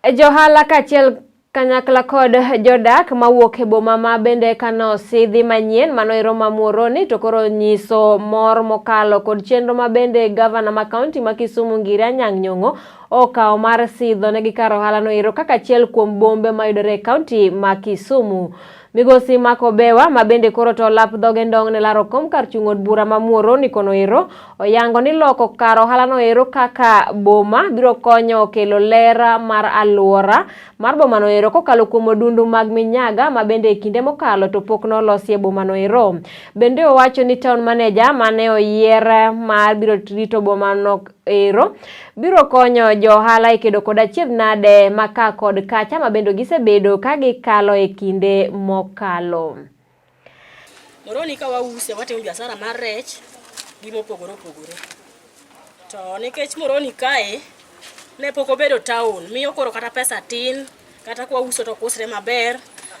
Johala kaachiel kanyakla kod jodak mawuok e boma ma bende kanosidhi manyien mano ero ma Muhoroni to koro nyiso mor mokalo kod chenro ma bende gavana ma kaunti ma Kisumu Ngire Anyang' Nyong'o okawo mar sidho negi kar ohala no ero kaka achiel kuom bombe mayudore e kaunti ma Kisumu. Migosi Mark Obewa ma bende koro to lap dhoge ndong' ne laro kom kar chung' od bura ma Muhoroni kono ero oyango ni loko kar ohala no ero kaka boma biro konyo kelo ler mar aluora mar boma no ero kokalo kuom odundu mag minyaga ma bende e kinde mokalo to pok nolosi e boma no ero. Bende owacho ni town manager mane oyier mar biro rito boma no ero biro konyo jo ohala e kedo kod achiedh nade ma ka kod kacha ma bende gisebedo ka gikalo e kinde mokalo. Moroni ka wause watimo biashara mar rech gi mopogore opogore. To nikech Moroni kae ne pok obedo town, miyo koro kata pesa tin, kata kwa uso to ok usre maber.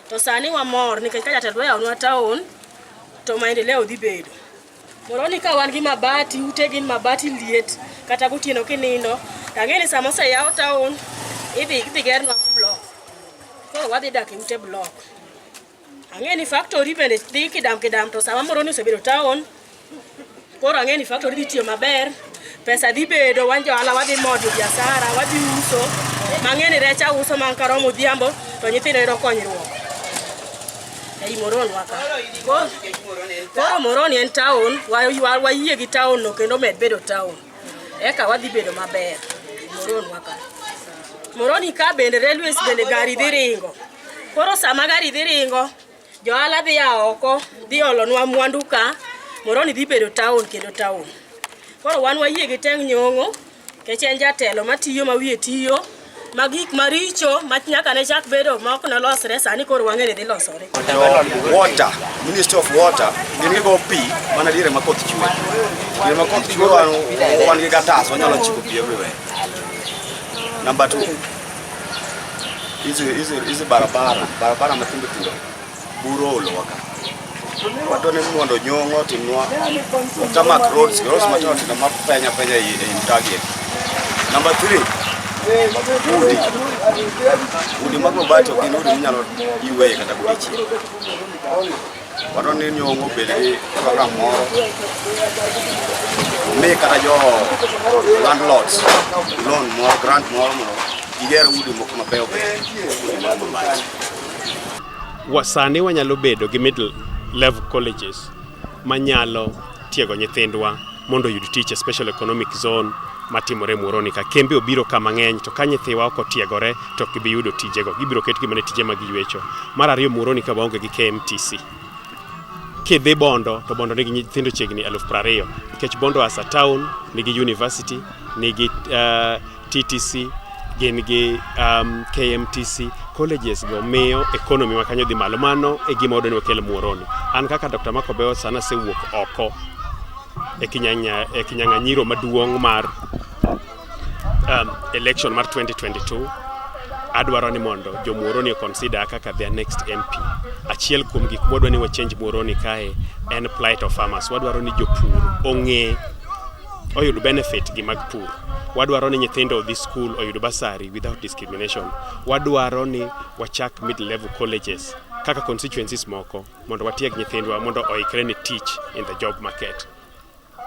To sani wamor nikech ka jatelo oyawonwa town to maendeleo dhi bedo. Moroni ka wan gi mabati, ute gin mabati liet, kata gotieno kinindo. To ang'e ni sama oseyaw town, idhi gernwa block. Koro wadhi dak e ute block. Ang'e ni factory bende dhi kidam kidam to sama Moroni osebedo town, koro ang'e ni factory dhi tiyo maber, pesa dhi bedo, wan jo ohala wadhi modo biashara, wadhi uso. Mang'e ni rech auso man karomo odhiambo to nyithindo yudo konyruok. Ei Moroni wa ka. Koro Moroni en town, wayie gi town no kendo med bedo town. Eka wadhi bedo maber. Moroni wa ka. Moroni ka bende railways bende gari dhi ringo. Koro sama gari dhi ringo, jo ohala dhi a oko, dhi olonwa mwandu ka, Moroni dhi bedo town kendo town. Koro wan wayie gi Teng' Nyong'o, nikech en jatelo matiyo ma wiye tiyo, ma gik maricho ma nyaka ne chak bedo ma ok nolosre sani koro wang'e ni dhi losore. Water, Ministry of Water, gin gigo pi mana diere ma koth chwe. Diere ma koth chwe wan gi gatas, wanyalo chiko pi everywhere. Number 2, hizi barabara, barabara matindo tindo, buro olowa ka. Wadwa ni mondo Nyong'o otimnwa tarmac roads, roads matindo tindo ma penya penya ei mtagi. Number 3, udi. Udi mag mabati ok gin udi minyalo yweye kata godiechieng'. Wadwa ni Nyong'o obed gi program moro omi kata jo landlords loan moro, grant moro mondo giger udi moko mabeyo beyo, udi mag mabati. Sani wanyalo bedo gi middle level colleges manyalo tiego nyithindwa mondo oyud tich e special economic zone matimore Muhoroni ka. Kembe obiro ka mang'eny to ka nyithiwa ok otiegore to ok gibi yudo tijego. Gibiro ketgi mana e tije mag ywecho. Mar ariyo, Muhoroni ka waonge gi KMTC. Kidhi Bondo to Bondo nigi nyithindo chiegni 20,000 nikech Bondo as a town nigi university, nigi TTC, gin gi KMTC, colleges go miyo economy ma kanyo dhi malo. Mano e gima wadwa ni wakel Muhoroni. An kaka Dr. Mark Obewa sana asewuok oko e kinyang'anyiro maduong' mar election mar 2022. Adwaro ni mondo jo Muhoroni consider kaka their next MP. Achiel kuom gik mwadwa ni wachange Muhoroni kae en plight of farmers. Wadwaro ni jopur ong'e oyud benefit gi mag pur. Wadwaro ni nyithindo odhi school oyud bursary without discrimination. Wadwaro ni wachak mid level colleges kaka constituencies moko mondo watieg nyithindwa mondo oikre ne tich in the job market.